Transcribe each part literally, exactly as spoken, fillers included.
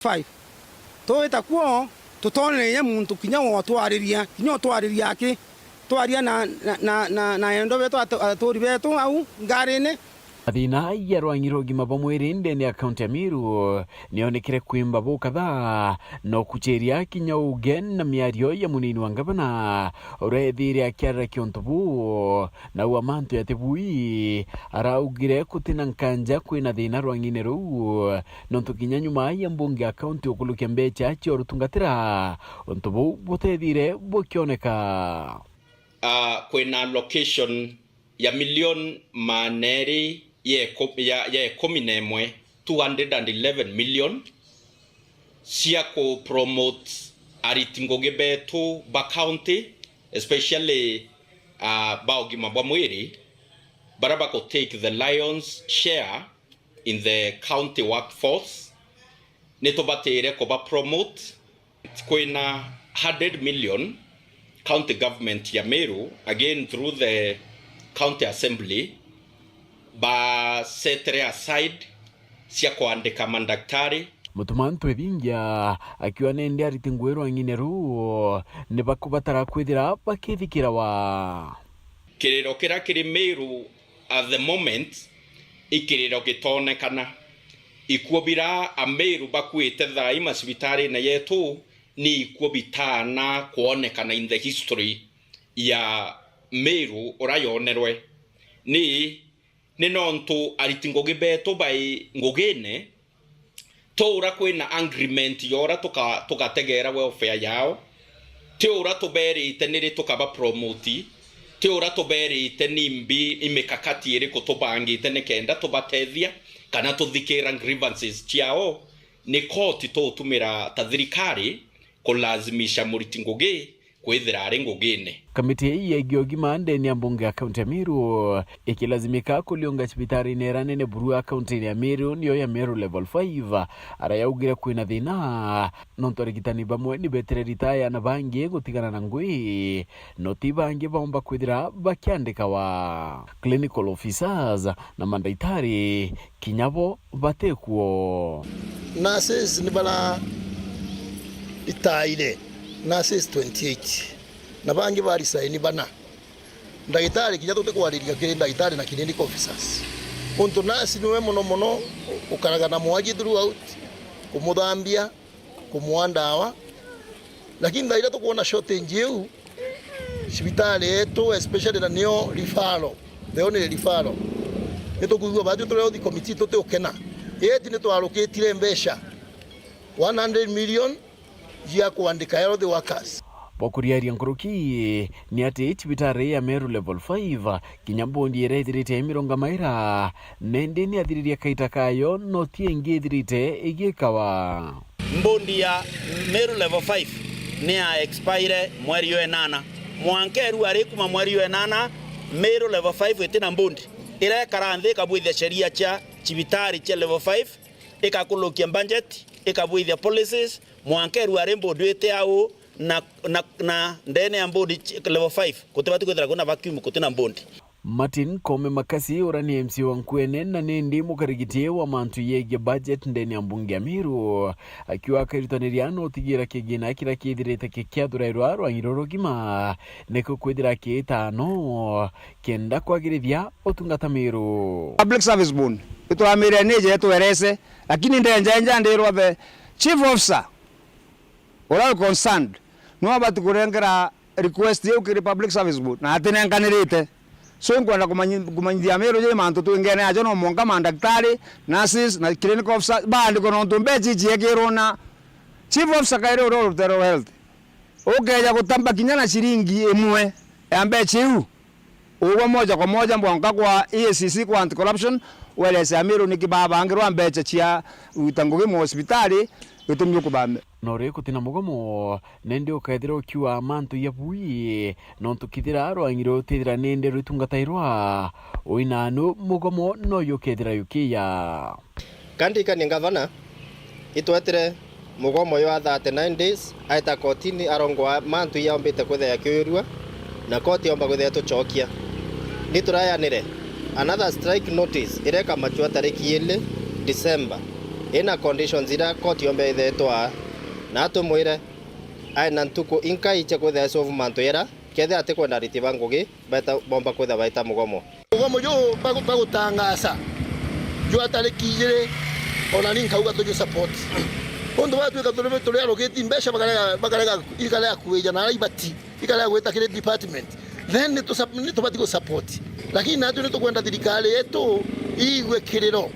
Five. Twita kuo, tutonereire muntu kinya wotwariria, kinya otwariria aki. Twaria na, na, na, na, na endo betu, atu-, aturi betu au ngarine. Mathina ya rwangi rwa ugima bwa mwiri ndene ya kaunti ya Meru nionekire kwimba bukatha, no kuchiria kinya uge na miario ya munini wa ngavana, uria ethire akiarira kiuntu buu. Na ua mantu ya Tibui araugire kutina nkanja kwina thina rwang'ine ruu, nontu kinya nyuma ya mbunge ya kaunti ukurukia mbecha cia urutungatira, untu buu butethire bukioneka. Ah, kwina allocation ya milioni maana eri ya iku-, ya, ya ikumi na imwe, two hundred and eleven million, cia ku promote ariti ngugi betu ba county, especially, ah, ba ugima bwa mwiri, baria baku take the lion's share in the county workforce. Nitubatire kuba promote. Kwina hundred million county government ya Meru, again through the county assembly, ba setere aside cia kwandika mandaktari. Mutumantu Ithingia akiuga nindi ariti ngugi rwang'ine ruu ni bakubatara kwithira bakithikirawa. Kiriro kiria kiri Meru at the moment, i kiriro gitonekana. Ikuo bira Ameru bakuite thaa ii macibitarine yetu ni ikuo bitaana kwonekana in the history ya Meru uria yonerwe. Ni, ni nontu ariti ngugi betu bai ngugine, ti uria kwina agreement ya uria tuka-, tugategeera welfare yao, ti uria tuberite ni ri tukaba promote, ti uria tuberite ni mbi, ni mikakati iriku tubangite nikenda tubatethia kana tuthikira grievances ciao. Ni koti tutumira ta thirikari kulazimisha muriti ngugi kwithira ari ngugine. Kamiti ii yegie ugima ndene ya mbunge ya kaunti ya Meru ikilazimika kuliunga cibitarine iria nene buru ya kaunti ya Meru, niyo ya Meru Level five, aria yaugire kwina thina, nontu arigitani bamwe ni betire ritaya na bangi gutigana na ngui, no ti bangi baumba kwithira bakiandikawa. Clinical officers na mandaitari kinya bo batikuo. Nurses ni bara ritaire, nurses twenty-eight, na bangi ba resign bana. Ndagitari kinya tutikwariria kiri ndagitari na clinical officers. Untu nurse niwe mono mono ukaraga na mwaji throughout, kumuthambia, kumwaa ndawa. Lakini thaa iria tukwona shortage iu, cibitari yetu, especially na niyo referral, the only referral, ni tukwigua baatwi turi health committee tutiukena. Yet ni twarukitire mbeca one hundred million cia kwandika health workers. Bwa kuriaria nkuruki, ni ati cibitari ya Meru Level five, kinya mbondi iria ithirite imirungamaira, nindi ni athiririe kaita kayo, no ti ingi ithirite igikawa. Mbondi ya Meru Level five ni ya expire mweri wa enana. Mwanka iru ari kuma mweri wa enana, Meru Level five itina mbondi. Irekara nthi ikabwithia sheria cia cibitari cia Level five, ikakulukia budget, ikabwithia policies, mwanka iru ari mbondi iti au, na, na, na ndene ya mbondi ch-, Level five, gutibati kwithira kwina vacuum, gutina mbondi. Martin Koome Makasi, uria ni M C A wa Nkuene na nindi mukarigiti wa mantu yegie budget ndene ya mbunge ya Meru, akiuga akairutaniria no utigira kigina kiria kithirite kikiathurairwa rwangi ruru rugima, nikio kwithira kiitano kenda kwagirithia utungata Meru. Public Service Board, ituramire nije tuerese, lakini ndenja enja ndirwa the chief officer uria wi concerned, niwe abati kurengera request iu kiri Public Service Board, na atinenkanirite. So, nkwenda kumanyi-, kumanyithia Ameru jiri mantu twingene ajo, no mwanka mandaktari, nurses, na clinical officers baandikwe, nontu mbeca iji ciekirwo na chief officer kairi uria urutero health. Ukeja gutamba kinya na ciringi imwe ya mbeca iu, ugwe moja kwa moja mwanka kwa E A C C, kwa anti-corruption, welese Ameru niki babangirwa mbeca cia gwita ngugi mwa hospitali gitumi ukubame. No ri gutina mugomo, nindi ukethira ukiuga mantu ya bui, nontu kithira rwangi rutithira nindi rwitungatairwa, uinanu mugomo no yukethira yukiya. Kandi ikani ngavana, itwetire mugomo jwa thirty-nine days, aeta kotini arongwa mantu yaumbite kwithira yakiurua, na koti yomba kwithira itucokia. Ni turayanire another strike notice iria ikamachua tariki ili December. Ina conditions iria koti yombe ithetwa, na atumwire ae na ntuku inkai cia kwithira solve mantu yera, kethira atikwenda ariti ba ngugi beta, bomba kwithira baita mugomo. Mugomo juu bagu-, bagutangasa jwa tariki ijiri, ona ni nkauga tuju support. Untu batwika turi, turi arugiti mbeca bakarega, bakarega, ikarega kuija na aria ibati, ikarega gwita kiri department. Then ni tusa-, ni tubati gu support. Lakini natwi ni tukwenda thirikari yetu iigue kiriro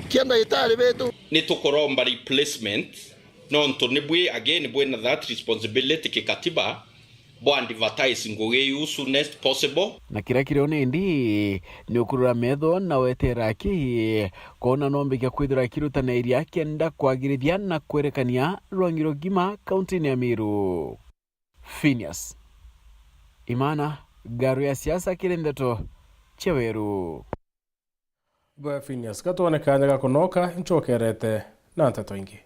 kia ndagitari betu. Ni tukuromba replacement, nontu ni bwi, again, bwina that responsibility kikatiba, bwa advertise ngugi iu soonest possible. Na kiria kiri o nindi ni ukurura metho na weteera aki, kwona no mbikia kwithirwa ikirutaniria kenda kwagirithia na kwerekania rwangi rugima kauntini ya Meru. Phineas Imana, ngaru ya siasa kiri ndeto cia Weru. Bwe Phineas, gatwone kaanya ga kunoka, ncokerete na nteto ingi.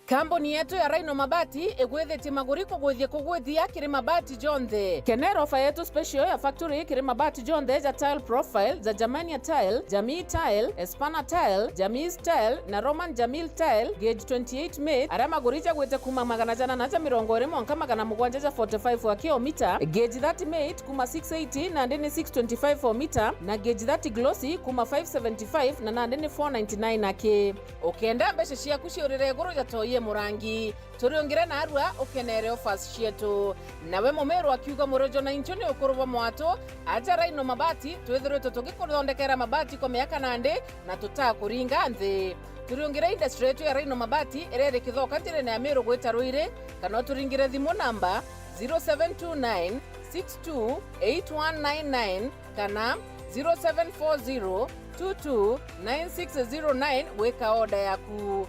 Kambuni yetu ya Rhino Mabati igwithitie maguri kugwithia kugwithia kiri mabati jonthe. Kenera ofa yetu special ya factory kiri mabati jonthe ja tile profile, ja Germania tile, Jamii tile, Espana tile, Jamis tile na Roman Jamil tile, gauge twenty-eight mate, aria maguri jagwite kuuma magana jana na ja mirongo iri mwanka magana mugwanja ja forty-five aki o mita, gauge thirty mate kuuma six eighty nandi ni six twenty-five o mita, na gauge thirty glossy kuuma five seventy-five na nandi ni four ninety-nine aki. Ukenda mbeca ciaku ciurire iguru ja toi e murangi, turiungire narua ukenere offers cietu. Nawe Mumiru akiuga, Murojo na inchu ni ukuru bwa mwatu, aja Rhino Mabati twithiritwe tugikuthondekera mabati kwa miaka nandi na tutakuringa nthi. Turiungire industry yetu ya Rhino Mabati iria iri Kithoka njirene ya Miru gwita Ruiri, kana uturingire thimu namba zero seven two nine six two eight one nine nine kana zero seven four zero two two nine six zero nine gwika order yaku.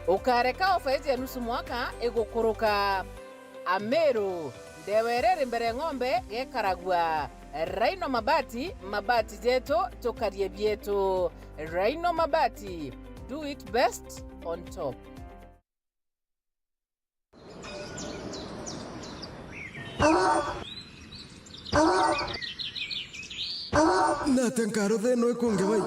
Ukareka ofa iji ya nusu mwaka igukuruka. Ameru, ndewa iria iri mbere ng'ombe gekaragua. Rhino Mabati, mabati jetu, tukarie bietu. Rhino Mabati, do it best on top. Nate nkaro thina ikunge bai.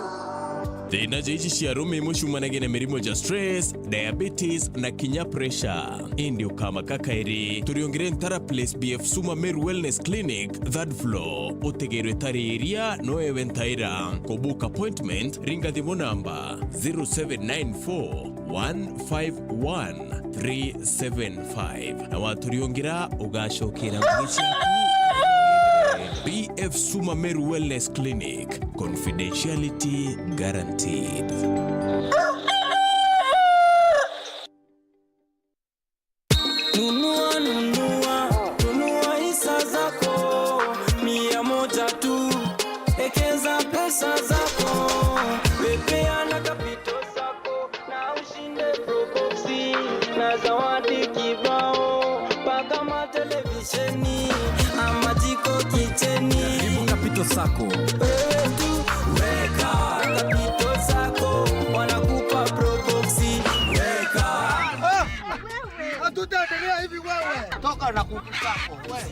Thina ja iji cia rumi imucumanagia na mirimo ja stress, diabetes na kinya pressure. Indi ukamaka kairi. Turiungire Ntara Place B F Suma Meru Wellness Clinic, third floor. Utegerwe tariria no ewe ntaira. Ku book appointment, ringa thimu namba zero seven nine four one five one three seven five. Na waturiungira, ugacokera ngugi ciaku. B F Suma Meru Wellness Clinic, confidentiality guaranteed. Nunua, nunua, nunua hisa zako, mia moja tu. Ekeza pesa zako, pepea na Capital Sacco, na ushinde Probox na zawadi kibao, mpaka matelevisheni ama jiko kicheni. Karibu Capital Sacco. Wewe tu weka Capital Sacco, wanakupa Probox, weka. Hatutaendelea hivi wewe. Toka na kuku zako, wewe.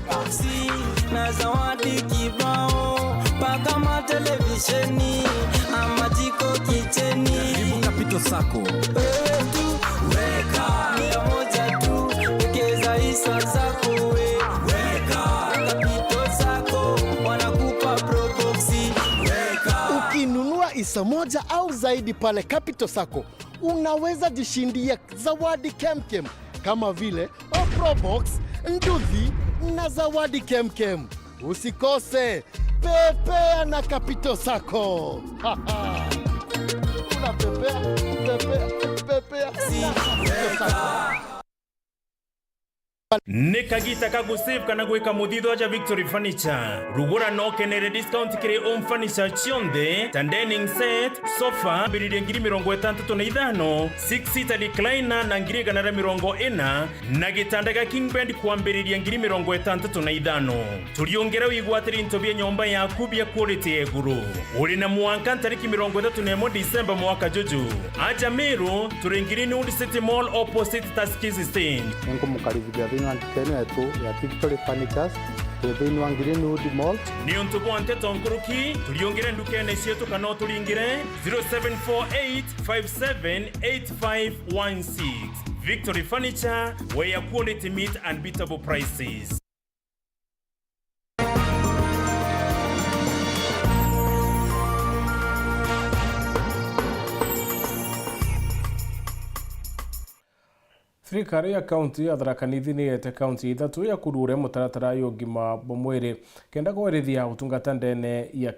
Boxi na zawadi kibao, mpaka matelevisheni ama jiko kicheni. Karibu Capital Sacco. Wewe tu weka mia moja tu, wekeza hisa zako we. Weka Capital Sacco, wanakupa Probox. Weka. Ukinunua hisa moja au zaidi pale Capital Sacco, unaweza jishindia zawadi kemkem kama vile Probox, nduthi na zawadi kemkem. Usikose, pepea na Capital Sacco. Unapepea, pepea, pepea na Capital Sacco. Ni kagiita ka gusave kana gwika muthithwa ja Victory Furniture. Rugura na ukenere discount kiri home furniture cionthe, ta dining set, sofa, ambiririe ngiri mirongo itantatu na ithano, six seater recliner na ngiri igana ria mirongo ina, na gitanda gia king bed kwambiriria ngiri mirongo itantatu na ithano. Turiungire wigwatire into bia nyomba yaku bia quality ya iguru. Uri na mwanka ntariki mirongo ithatu na imwe Disemba mwaka juju. Aja Meru, turi Greenwood City Mall opposite Tuskys Stage. Ninkumukaribithia Nduka ino yetu ya Victory Furnitures, twi thiini wa Greenwood Mall. Niuntu bwa nteto nkuruki, turiungire ndukene cietu kana uturingire zero seven four eight five seven eight five one six. Victory Furniture, where quality meet unbeatable prices. Thirikari ya kaunti ya Tharaka Nithi ni yeete kaunti ithatu ya kururia mutaratara ya ugima bwa mwiri kenda kwarithia utungata ndene ya